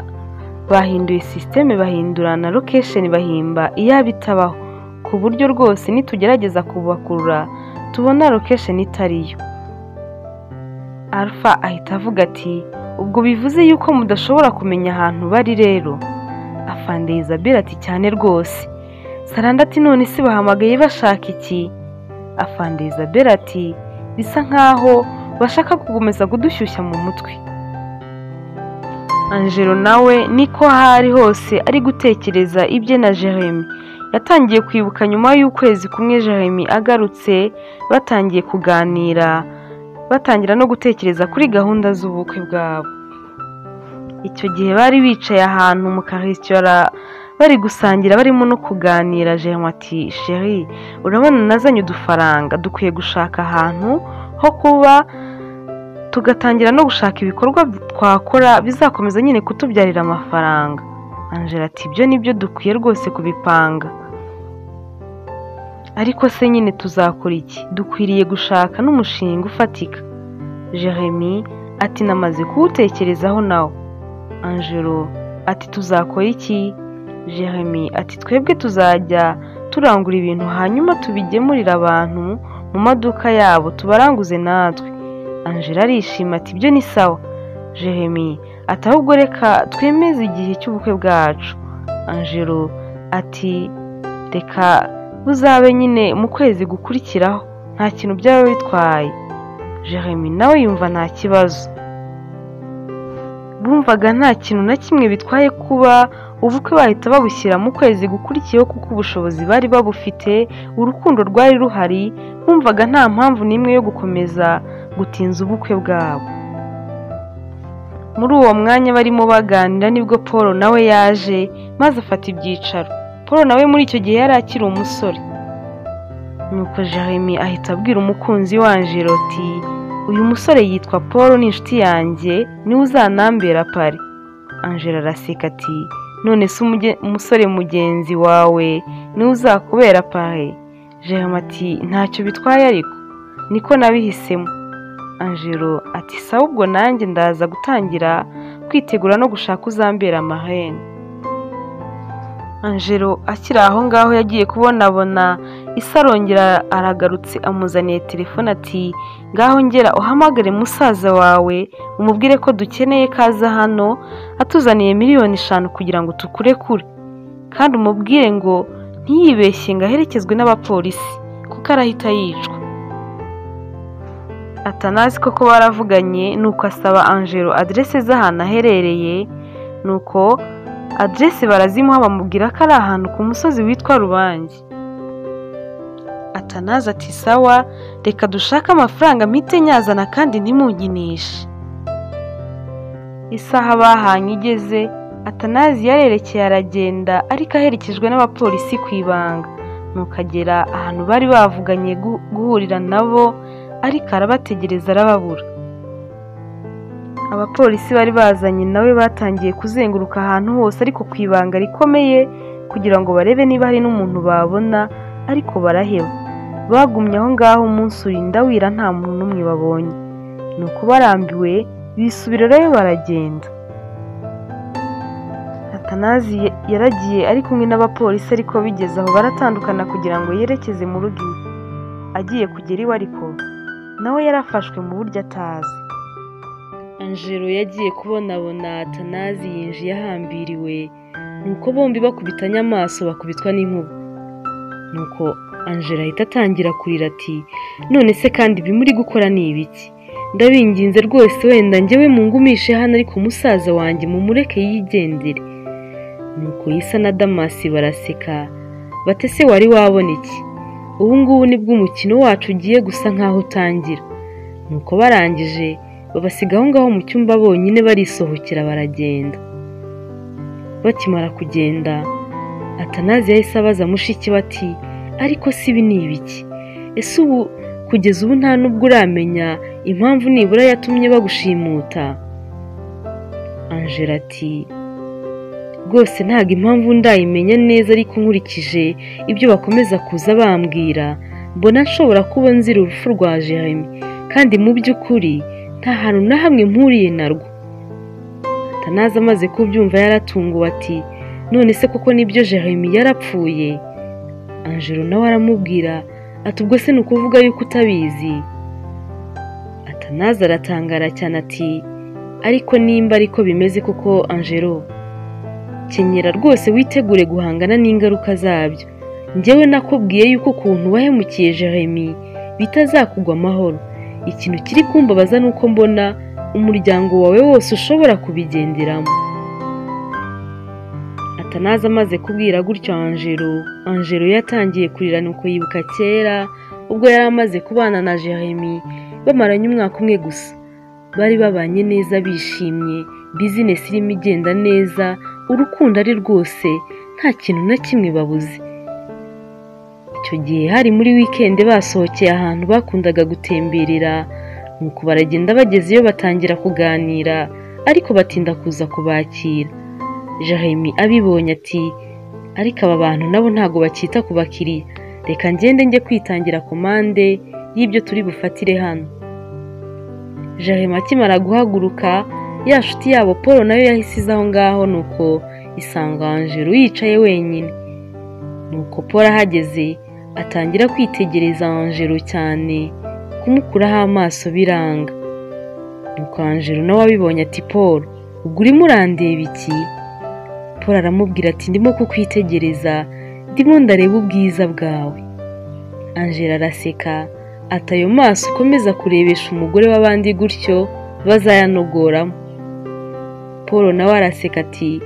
bahinduye systeme, bahindura na location, bahimba iyaba itabaho, ku buryo rwose nitugerageza kubakurura tubona location itariyo. Alpha ahita avuga ati ubwo bivuze yuko mudashobora kumenya ahantu bari rero? Afande Isabella ati cyane rwose. Saranda ati none se bahamagaye bashaka iki? Afande Isabella ati bisa nkaho bashaka kugukomeza kudushyushya mu mutwe. Angelo nawe niko hari hose ari gutekereza ibye na Jeremy. Yatangiye kwibuka nyuma y'ukwezi kumwe Jeremy agarutse, batangiye kuganira, batangira no gutekereza kuri gahunda z'ubukwe bwabo. Icyo gihe bari bicaye ahantu mu karesitora bari gusangira, barimo no kuganira. Jeremy ati sheri, urabona nazanye udufaranga, dukwiye gushaka ahantu ho kuba, tugatangira no gushaka ibikorwa twakora bizakomeza nyine kutubyarira amafaranga. Angela ati ibyo nibyo dukwiye rwose kubipanga, ariko se nyine tuzakora iki? Dukwiriye gushaka n'umushinga ufatika. Jeremy ati namaze kuwutekerezaho nawe. Angelo ati tuzakora iki? Jeremy ati twebwe tuzajya turangura ibintu hanyuma tubigemurira abantu mu maduka yabo, tubaranguze natwe. Angela arishima ati ibyo ni sawa. Jeremy ati ahubwo reka twemeze igihe cy'ubukwe bwacu. Angelo ati reka buzabe nyine mu kwezi gukurikiraho, nta kintu byaba bitwaye. Jeremy nawe yumva nta kibazo. Bumvaga nta kintu na kimwe bitwaye kuba ubukwe bahita babushyira mu kwezi gukurikiyeho, kuko ubushobozi bari babufite, urukundo rwari ruhari, bumvaga nta mpamvu n'imwe yo gukomeza gutinza ubukwe bwabo. Muri uwo mwanya barimo baganira nibwo Paul nawe yaje maze afata ibyicaro. Paul nawe muri icyo gihe yari akiri umusore. Nuko Jeremy ahita abwira umukunzi wa Angelo ati uyu musore yitwa Paul, ni inshuti yanjye, niwe uzanambera pari. Angelo araseka ati none se umusore mugenzi wawe niwe uzakubera pari? Jeremy ati ntacyo bitwaye ariko niko nabihisemo. Angelo ati sawa, ubwo nanjye ndaza gutangira kwitegura no gushaka uzambera amahene. Angelo akiri aho ngaho yagiye kubonabona Isa arongera aragarutse, amuzaniye telefone ati ngaho ngera uhamagare musaza wawe umubwire ko dukeneye kaza hano atuzaniye 5,000,000 kugira ngo tukurekure, kandi umubwire ngo ntiyibeshye ngo aherekezwe n'abapolisi kuko arahita yicwa. Atanazi koko baravuganye, nuko asaba Angelo adresse z'ahantu aherereye, nuko adresse barazimuha bamubwira ko ari ahantu ku musozi witwa Rubange. Atanazi ati sawa, reka dushake amafaranga mpite nyazana kandi ntimunkinishe. Isaha bahanye igeze, Atanazi yarerekeye aragenda, ariko aherekejwe n'abapolisi ku ibanga. Nuko agera ahantu bari bavuganye guhurira nabo, ariko arabategereza arababura. Abapolisi bari bazanye nawe batangiye kuzenguruka ahantu hose, ariko ku ibanga rikomeye kugira ngo barebe niba hari n'umuntu babona, ariko baraheba. Bagumye aho ngaho umunsi urinda wira nta muntu n'umwe babonye. Nuko barambiwe bisubirirayo baragenda. Atanazi yaragiye ari kumwe n'abapolisi, ariko bigeze aho baratandukana kugira ngo yerekeze mu rugo iwe. Agiye kugera iwe ariko nawe yarafashwe mu buryo atazi. Angelo yagiye kubonabona Atanazi yinjiye ahambiriwe, nuko bombi bakubitanye amaso bakubitwa n'inkuba. Nuko Angela ahita atangira kurira ati none se kandi ibi muri gukora ni ibiki? Ndabinginze rwose wenda njyewe mungumishe hano ariko musaza wanjye mumureke yigendere. Nuko Yisa na Damasi baraseka bati ese wari wabona iki? Ubu ngubu nibwo umukino wacu ugiye gusa nkaho utangira. Nuko barangije babasiga aho ngaho mu cyumba bonyine barisohokera baragenda. Bakimara kugenda Atanazi yahise abaza mushiki we ati ariko si ibi ni ibiki? Ese ubu kugeza ubu nta nubwo uramenya impamvu nibura yatumye bagushimuta? Angela ati rwose ntabwo impamvu ndayimenya neza ariko nkurikije ibyo bakomeza kuza bambwira mbona nshobora kuba nzira urupfu rwa Jeremy kandi mu by'ukuri nta hantu na hamwe mpuriye narwo. Atanazi amaze kubyumva yaratunguwe ati none se koko nibyo Jeremy yarapfuye? Angelo nawe aramubwira ati ubwo se ni ukuvuga yuko utabizi? Atanazi aratangara cyane ati ariko nimba ariko bimeze koko Angelo, kenyera rwose witegure guhangana n'ingaruka zabyo. Njyewe nakubwiye yuko ukuntu wahemukiye Jeremy bitazakugwa amahoro. Ikintu kiri kumbabaza nuko mbona umuryango wawe wose ushobora kubigenderamo. Atanazi amaze kubwira gutyo Angelo, Angelo yatangiye kurira nuko yibuka kera ubwo yari amaze kubana na Jeremy bamaranye umwaka umwe gusa. Bari babanye neza bishimye, bizinesi irimo igenda neza, urukundo ari rwose, nta kintu na kimwe babuze. Icyo gihe hari muri weekend basohokeye ahantu bakundaga gutemberera, nuko baragenda bagezeyo batangira kuganira ariko batinda kuza kubakira. Jeremy abibonye ati ariko aba bantu nabo ntago bakita ku bakiriya, reka ngende njye kwitangira komande y'ibyo turi bufatire hano. Jeremy akimara guhaguruka ya nshuti yabo Paul nayo yahise iza aho ngaho nuko isanga Angelo yicaye wenyine. Nuko Paul ahageze atangira kwitegereza Angelo cyane, kumukuraho amaso biranga. Nuko Angelo nawe abibonye ati Paul ubwo urimo urandeba iki? Paul aramubwira ati ndimo kukwitegereza, ndimo ndareba ubwiza bwawe. Angela araseka ati ayo maso ukomeza kurebesha umugore w'abandi gutyo bazayanogoramo. Paul nawe araseka ati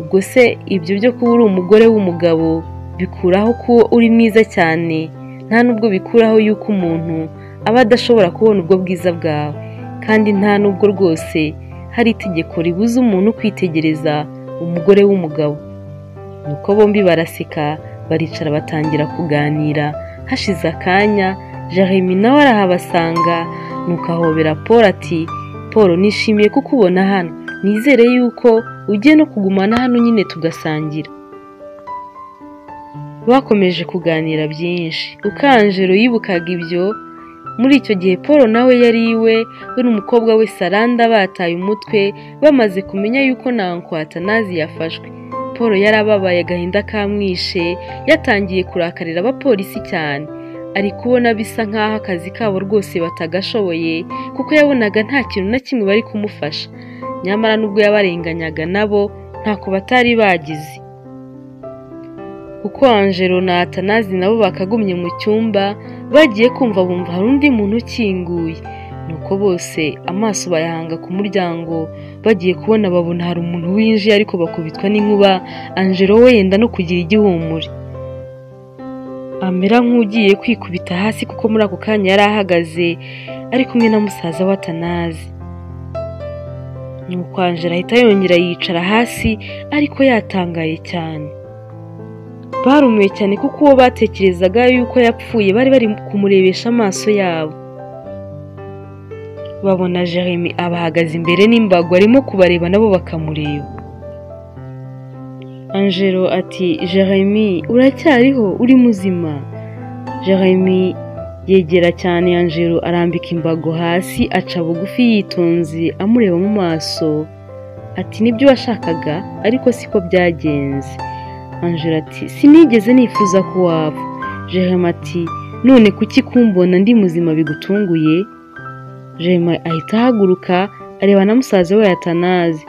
ubwo se ibyo byo kuba uri umugore w'umugabo bikuraho ko uri mwiza cyane? Nta nubwo bikuraho yuko umuntu aba adashobora kubona ubwo bwiza bwawe, kandi nta nubwo rwose hari itegeko ribuza umuntu kwitegereza umugore w'umugabo. Nuko bombi baraseka baricara batangira kuganira. Hashize akanya Jeremy nawe arahabasanga nuko ahobera Paul ati Paul nishimiye kukubona hano, nizere yuko ugiye no kugumana hano nyine tugasangira. Bakomeje kuganira byinshi. Uko Angelo yibukaga ibyo, muri icyo gihe Paul nawe yari iwe, we n'umukobwa we Saranda bataye umutwe bamaze kumenya yuko Nanko Atanazi yafashwe. Paul yarababaye agahinda kamwishe, yatangiye kurakarira abapolisi cyane. Ari kubona bisa nkaho akazi kabo rwose batagashoboye kuko yabonaga nta kintu na kimwe bari kumufasha. Nyamara nubwo yabarenganyaga nabo ntako batari bagize. Kuko Angelo na Atanazi nabo bakagumye mu cyumba, bagiye kumva bumva hari undi muntu ukinguye. Nuko bose amaso bayahanga ku muryango, bagiye kubona babona hari umuntu winjiye ariko bakubitwa n'inkuba. Angelo we yenda no kugira igihumure, amera nk'ugiye kwikubita hasi kuko muri ako kanya yari ahagaze ari kumwe na musaza wa Atanazi. Nuko Angelo ahita yongera yicara hasi ariko yatangaye cyane. Barumiwe cyane kuko uwo batekerezaga yuko yapfuye bari bari kumurebesha amaso yabo. Babona Jeremy abahagaze imbere n'imbago arimo kubareba nabo bakamureba. Angelo ati Jeremy uracyariho, uri muzima? Jeremy yegera cyane Angelo arambika imbago hasi aca bugufi yitonze amureba mu maso ati nibyo washakaga ariko siko byagenze. Angelo ati sinigeze nifuza ko wapfa. Jeremy ati none kuki kumbona ndi muzima bigutunguye? Jeremy ahita ahaguruka areba na musaza we Atanazi.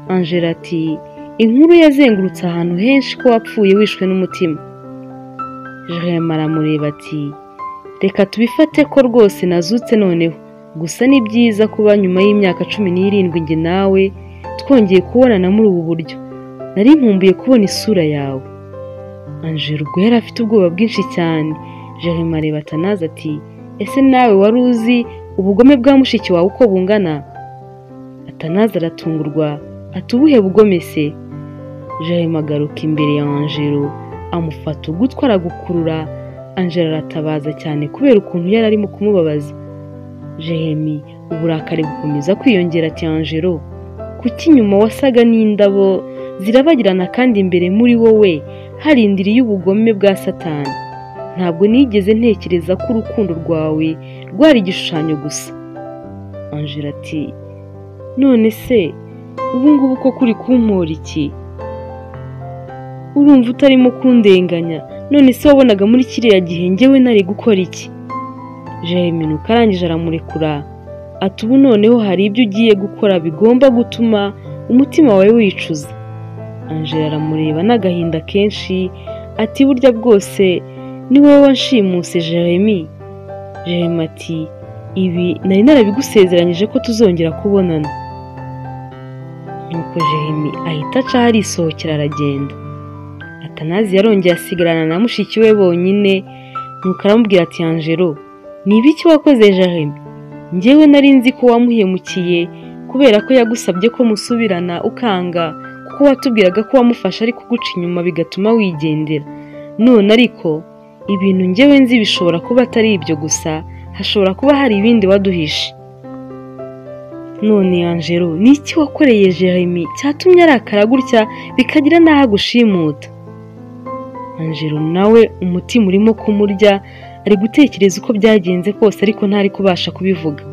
Angelo ati inkuru yazengurutse ahantu henshi ko wapfuye wishwe n'umutima. Jeremy aramureba ati reka tubifate ko rwose nazutse noneho, gusa ni byiza kuba nyuma y'imyaka 17 njye nawe twongeye kubonana muri ubu buryo, nari nkumbuye kubona isura yawe. Angelo ubwo yari afite ubwoba bwinshi cyane. Jeremy areba Atanazi ati ese nawe wari uzi ubugome bwa mushiki wawe uko bungana? Atanazi aratungurwa ati ubuhe bugome se? Jeremy agaruka imbere ya Angelo amufata ugutwi aragukurura. Angelo aratabaza cyane kubera ukuntu yari arimo kumubabaza. Jeremy uburakari bukomeza kwiyongera ati Angelo, kuki inyuma wasaga n'indabo zirabagirana kandi imbere muri wowe harindiriye ubugome bwa Satani? Ntabwo nigeze ntekereza ko urukundo rwawe rwari igishushanyo gusa. Angelo ati none se ubu ngubu ko kuri kumpora iki? Urumva utarimo kundenganya? None se wabonaga muri kiriya gihe njyewe nari gukora iki? Jeremy nuko arangije aramurekura ati ubu noneho hari ibyo ugiye gukora bigomba gutuma umutima wawe wicuza. Angela aramureba n'agahinda kenshi ati burya bwose ni wowe wanshimuse Jeremy. Jeremy ati ibi nari narabigusezeranyije ko tuzongera kubonana. Nuko Jeremy ahita aca arisohokera aragenda. Atanazi yarongeye asigarana na mushiki we bonyine, nuko aramubwira ati Angelo, ni ibiki wakoze Jeremy? Njyewe nari nzi ko wamuhemukiye kubera ko yagusabye ko musubirana ukanga, kuko watubwiraga ko wamufasha ariko kuguca inyuma bigatuma wigendera. None ariko ibintu njyewe nzi bishobora kuba atari ibyo gusa, hashobora kuba hari ibindi waduhishe. None Angelo, ni iki wakoreye Jeremy cyatumye arakara gutya bikagira n'aho agushimuta? Angelo nawe umutima urimo kumurya, ari gutekereza uko byagenze kose ariko ntari kubasha kubivuga.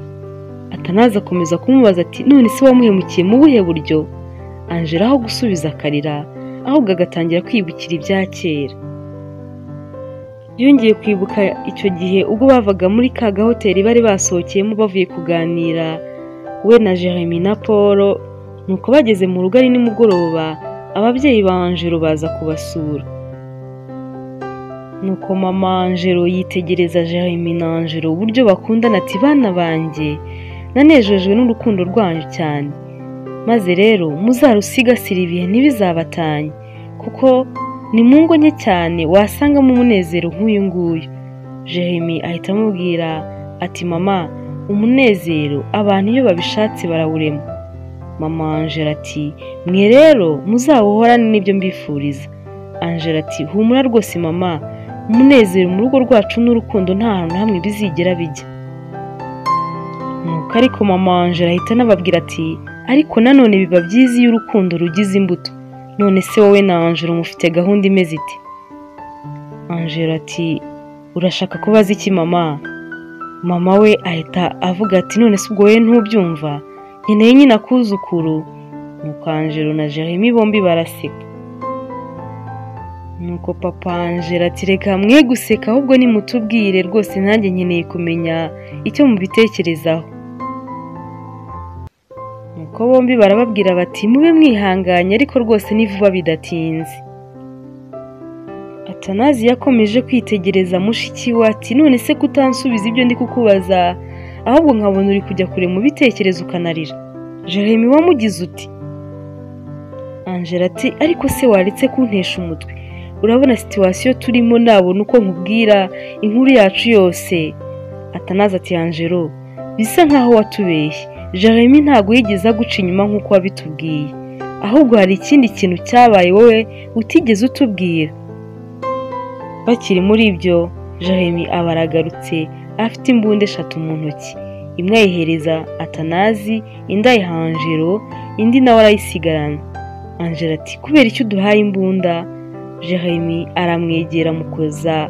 Atanazi akomeza kumubaza ati none se wamuhemukiye mu buhe buryo? Angelo aho gusubiza akarira, ahubwo agatangira kwibukira ibya kera. Yongeye kwibuka icyo gihe ubwo bavaga muri ka gahoteli bari basohokeyemo bavuye kuganira we na Jeremy na Paul, nuko bageze mu rugo ari nimugoroba ababyeyi ba Angelo baza kubasura. Nuko mama Angelo yitegereza Jeremy na Angelo uburyo bakundana ati bana banjye, nanejejwe n'urukundo rwanyu cyane, maze rero muzarusigasire ibihe ntibizabatanye, kuko ni mu ngo nke cyane wasangamo umunezero nk'uyu nguyu. Jeremy ahita amubwira ati mama, umunezero abantu iyo babishatse barawurema. Mama Angelo ati mwe rero muzawuhorane n'ibyo mbifuriza. Angelo ati humura rwose mama, umunezero mu rugo rwacu n'urukundo nta hantu hamwe bizigera bijya. Nuko ariko mama Angelo ahita anababwira ati ariko nanone biba byiza iyo urukundo rugize imbuto. None se wowe na Angelo mufite gahunda imeze ite? Angelo ati urashaka kubaza iki mama? Mama we ahita avuga ati none se ubwo wowe ntubyumva, nkeneye nyine akuzukuru. Nuko Angelo na Jeremy bombi baraseka. Nuko papa Angelo ati reka mwe guseka ahubwo nimutubwire rwose, nanjye nkeneye kumenya icyo mubitekerezaho. Nuko bombi barababwira bati mube mwihanganye ariko rwose ni vuba bidatinze. Atanazi yakomeje kwitegereza mushiki we ati none se kutansubiza ibyo ndi kukubaza, ahubwo nkabona uri kujya kure mu bitekerezo ukanarira. Jeremy wamugize uti? Angela ati ariko se waretse kuntesha umutwe, urabona situation turimo nabona uko nkubwira inkuru yacu yose. Atanazi ati Angelo, bisa nkaho watubeshye, Jeremy ntago yigeze aguca inyuma nkuko wabitubwiye, ahubwo hari ikindi kintu cyabaye wowe utigeze utubwira. Bakiri muri ibyo, Jeremy aba aragarutse afite imbunda 3 mu ntoki, imwe ayihereza Atanazi, indi ayiha Angelo, indi nawe arayisigarana. Angelo ati kubera icyo uduhaye imbunda? Jeremy aramwegera amukoza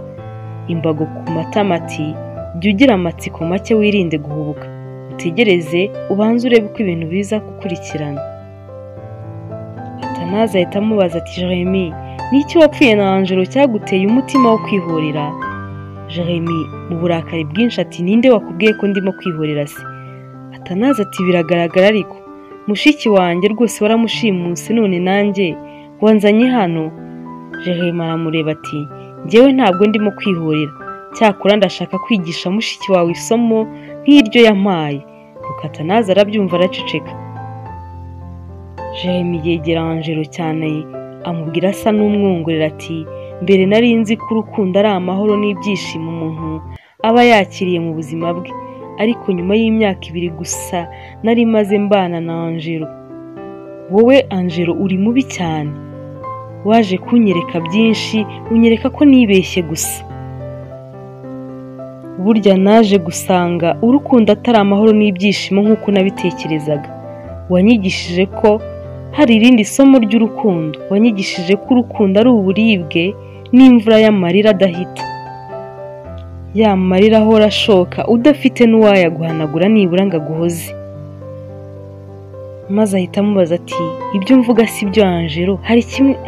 imbago ku matama ati jya ugira amatsiko make wirinde guhubuka, utegereze ubanze urebe uko ibintu biza gukurikirana. Atanazi ahita amubaza ati Jeremy, ni iki wapfuye na Angelo cyaguteye umutima wo kwihorera? Jeremy mu burakari bwinshi ati ninde wakubwiye ko ndimo kwihorera se? Atanazi ati biragaragara ariko mushiki wanjye rwose waramushimuse, none nanjye wanzanye hano. Jeremy aramureba ati Njyewe ntabwo ndimo kwihorera, cyakora ndashaka kwigisha mushiki wawe isomo nk'iryo yampaye. Nuko Atanazi arabyumva araceceka. Jeremy yegera Angelo cyane amubwira asa n'umwongorera ati mbere nari nzi ko urukundo ari amahoro n'ibyishimo umuntu aba yakiriye mu buzima bwe, ariko nyuma y'imyaka 2 gusa nari maze mbana na Angelo. Wowe Angelo uri mubi cyane, waje kunyereka byinshi, unyereka ko nibeshye gusa. Burya naje gusanga urukundo atari amahoro n'ibyishimo nk'uko nabitekerezaga. Wanyigishije ko hari irindi somo ry'urukundo, wanyigishije ko urukundo ari uburibwe n'imvura y'amarira adahita, ya marira ahora ashoka udafite n'uwayaguhanagura nibura ngo aguhoze. Maze ahita amubaza ati ibyo mvuga si byo Angelo,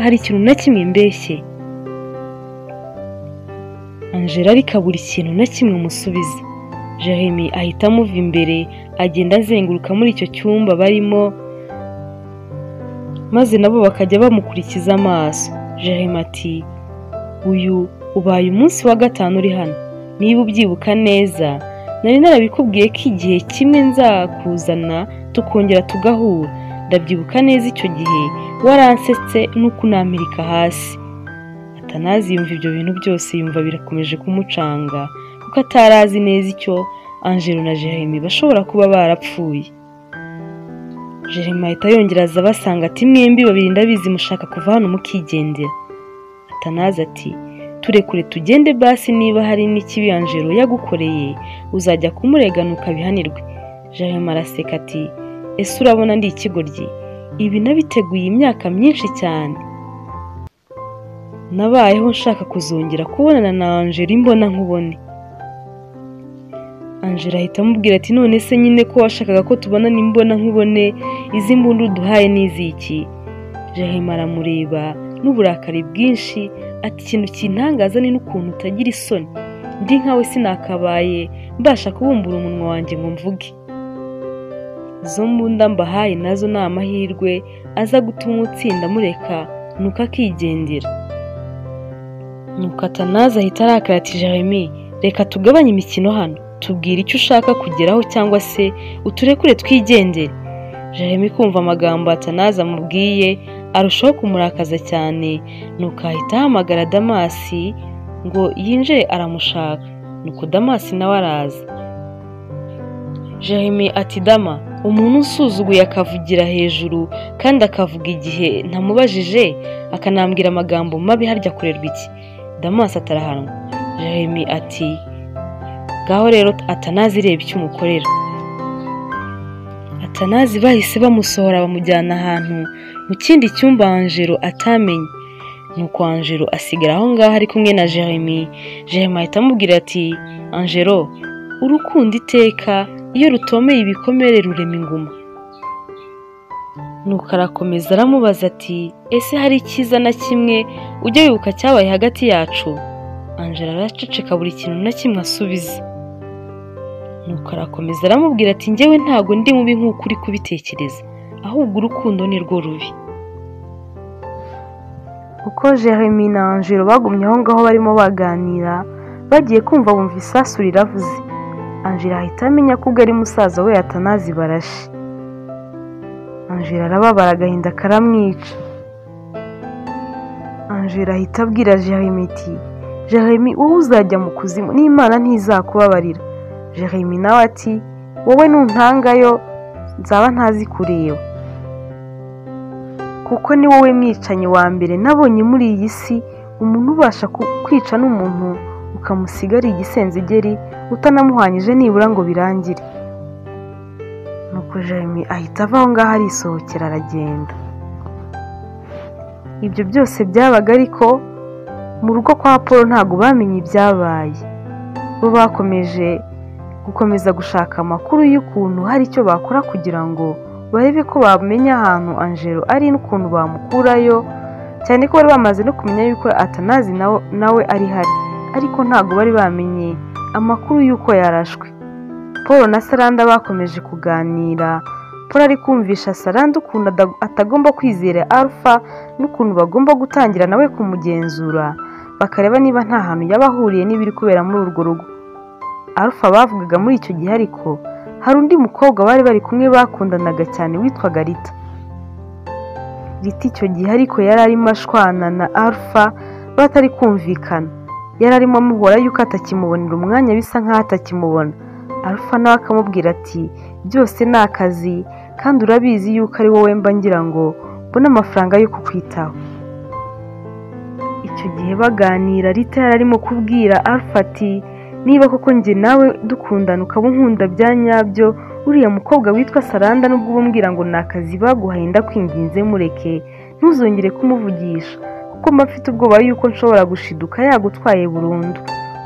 hari ikintu na kimwe mbeshye? Angelo ariko abura ikintu na kimwe amusubiza. Jeremy ahita amuva imbere agenda azenguruka muri icyo cyumba barimo, maze nabo bakajya bamukurikiza amaso. Jeremy ati uyu ubaye umunsi wa 5 uri hano, niba ubyibuka neza nari narabikubwiye ko igihe kimwe nzakuzana tukongera tugahura. Ndabyibuka neza icyo gihe waransetse n'ukunamirika hasi. Atanazi yumva ibyo bintu byose, yumva birakomeje kumucanga kuko atarazi neza icyo Angelo na Jeremy bashobora kuba barapfuye. Jeremy ahita yongera aza basanga ati mwembi babiri ndabizi mushaka kuva hano mukigendera. Atanazi ati turekure tugende basi, niba hari n'ikibi Angelo yagukoreye uzajya kumuregana ukabihanirwe. Jeremy araseka ati ese urabona ndi ikigoryi? Ibi nabiteguye imyaka myinshi cyane, nabayeho nshaka kuzongera kubonana na Angelo imbona nkubone. Angelo ahita amubwira ati none se nyine ko washakaga ko tubonana imbona nkubone, izi mbunda uduhaye n'iziki? Jeremy aramureba n'uburakari bwinshi ati ikintu kintangaza ni n'ukuntu utagira isoni, ndi nkawe sinakabaye mbasha kubumbura umunwa wanjye ngo mvuge. Izo mbunda mbahaye nazo ni amahirwe aza gutuma utsinda mureka nuko akigendera. Nuko Atanazi ahita arakara ati Jeremy reka tugabanye imikino hano, tubwire icyo ushaka kugeraho cyangwa se uturekure twigendere. Jeremy kumva amagambo Atanazi amubwiye arushaho kumurakaza cyane, nuko ahita ahamagara Damasi ngo yinjire aramushaka. Nuko Damasi nawe araza. Jeremy ati Dama, umuntu usuzuguye akavugira hejuru kandi akavuga igihe ntamubajije akanambwira amagambo mabi, harya akorerwa iki? Damasi atarahanwa. Jeremy ati ngaho rero Atanazi reba icyo umukorera. Atanazi bahise bamusohora bamujyana ahantu mu kindi cyumba Angelo atamenye. Nuko Angelo asigara aho ngaho ari kumwe na Jeremy. Jeremy ahita amubwira ati Angelo, urukundo iteka iyo rutomeye ibikomere rurema inguma. Nuko arakomeza aramubaza ati ese hari icyiza na kimwe ujya wibuka cyabaye hagati yacu? Angelo araceceka buri kintu na kimwe asubiza. Nuko arakomeza aramubwira ati njyewe ntago ndi mubi nk'uko uri kubitekereza, ahubwo urukundo ni rwo rubi. Uko Jeremy na Angelo bagumye aho ngaho barimo baganira, bagiye kumva bumva isasu riravuze. Angelo ahita amenya ko ubwo ari musaza we Atanazi barashe. Angelo arababara agahinda karamwica. Angelo ahita abwira Jeremy ati Jeremy wowe uzajya mu kuzimu n'Imana ntizakubabarira. Jeremy nawe ati wowe nuntangayo nzaba ntazi kureba, kuko ni wowe mwicanyi wa mbere nabonye muri iyi si, umuntu ubasha kwica n'umuntu ukamusiga ari igisenzegeri utanamuhanyije nibura ngo birangire. Nuko Jeremy ahita ava aho ngaho arisohokera aragenda. Ibyo byose byabaga ariko mu rugo kwa Paul ntago bamenye ibyabaye. Bo bakomeje gukomeza gushaka amakuru y'ukuntu hari icyo bakora kugira ngo barebe ko bamenya ahantu Angelo ari n'ukuntu bamukurayo, cyane ko bari bamaze no kumenya yuko Atanazi nawe ari hari, ariko ntago bari bamenye amakuru y'uko yarashwe. Paul na Saranda bakomeje kuganira. Paul ari kumvisha Saranda ukuntu atagomba kwizera Alpha n'ukuntu bagomba gutangira nawe kumugenzura, bakareba niba nta hantu yaba ahuriye n'ibiri kubera muri urwo rugo. Alpha bavugaga muri icyo gihe ariko hari undi mukobwa bari bari kumwe bakundanaga cyane witwaga Rita. Rita icyo gihe ariko yari arimo ashwana na Alpha batari kumvikana, yari arimo amuhora yuko atakimubonera umwanya, bisa nkaho atakimubona. Alpha nawe akamubwira ati byose ni akazi kandi urabizi yuko ari wowe mba ngira ngo mbone amafaranga yo kukwitaho. Icyo gihe baganira Rita yari arimo kubwira Alpha ati niba koko njye nawe dukundana ukaba unkunda bya nyabyo, uriya mukobwa witwa Saranda nubwo ubumbwira ngo ni akazi baguhaye ndakwinginze mureke, ntuzongere kumuvugisha kuko mba mfite ubwoba yuko nshobora gushiduka yagutwaye burundu,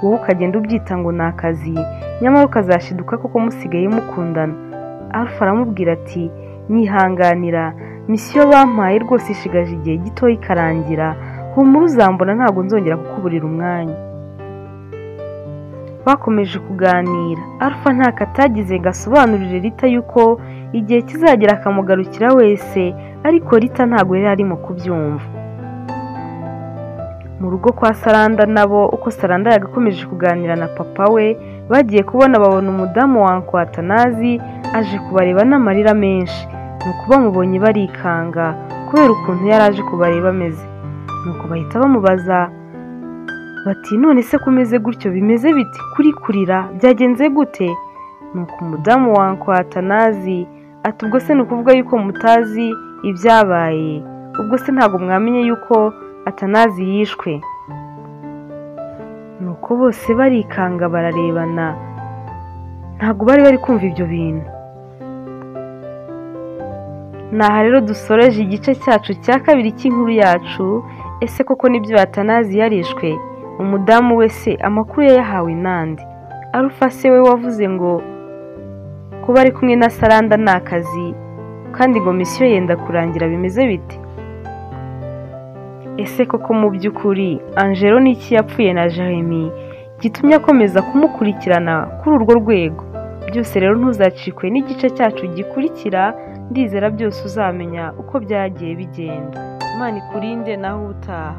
wowe ukagenda ubyita ngo ni akazi nyamara ukazashiduka koko musigaye mukundana. Alpha aramubwira ati nyihanganira, misiyo bampaye rwose ishigaje igihe gito ikarangira, humura uzambona ntabwo nzongera kukuburira umwanya. Bakomeje kuganira, Alpha ntako atagize ngo asobanurire Rita yuko igihe kizagera akamugarukira wese, ariko Rita ntabwo yari arimo kubyumva. Mu rugo kwa Saranda nabo uko Saranda yagakomeje kuganira na papa we, bagiye kubona babona umudamu wa Atanazi aje kubareba n'amarira menshi, nuko bamubonye barikanga kubera ukuntu yari aje kubareba ameze. Nuko bahita bamubaza bati none se kumeze gutyo bimeze bite, kuri kurira byagenze gute? Nuko umudamu wa Atanazi ati ubwo se ni ukuvuga yuko mutazi ibyabaye, ubwo se ntabwo mwamenye yuko Atanazi yishwe? Nuko bose barikanga bararebana, ntabwo bari bari kumva ibyo bintu. Naha rero dusoreje igice cyacu cya kabiri cy'inkuru yacu. Ese koko nibyo Atanazi yarishwe? Umudamu we se amakuru yayahawe nande? Alpha se we wavuze ngo kuba ari kumwe na Saranda ni akazi kandi ngo misiyo yenda kurangira bimeze bite? Ese koko mu by'ukuri Angelo n'iki yapfuye na Jeremy gitumye akomeza kumukurikirana kuri urwo rwego? Byose rero ntuzacikwe n'igice cyacu gikurikira, ndizera byose uzamenya uko byagiye bigenda. Imana ikurinde naho utaha.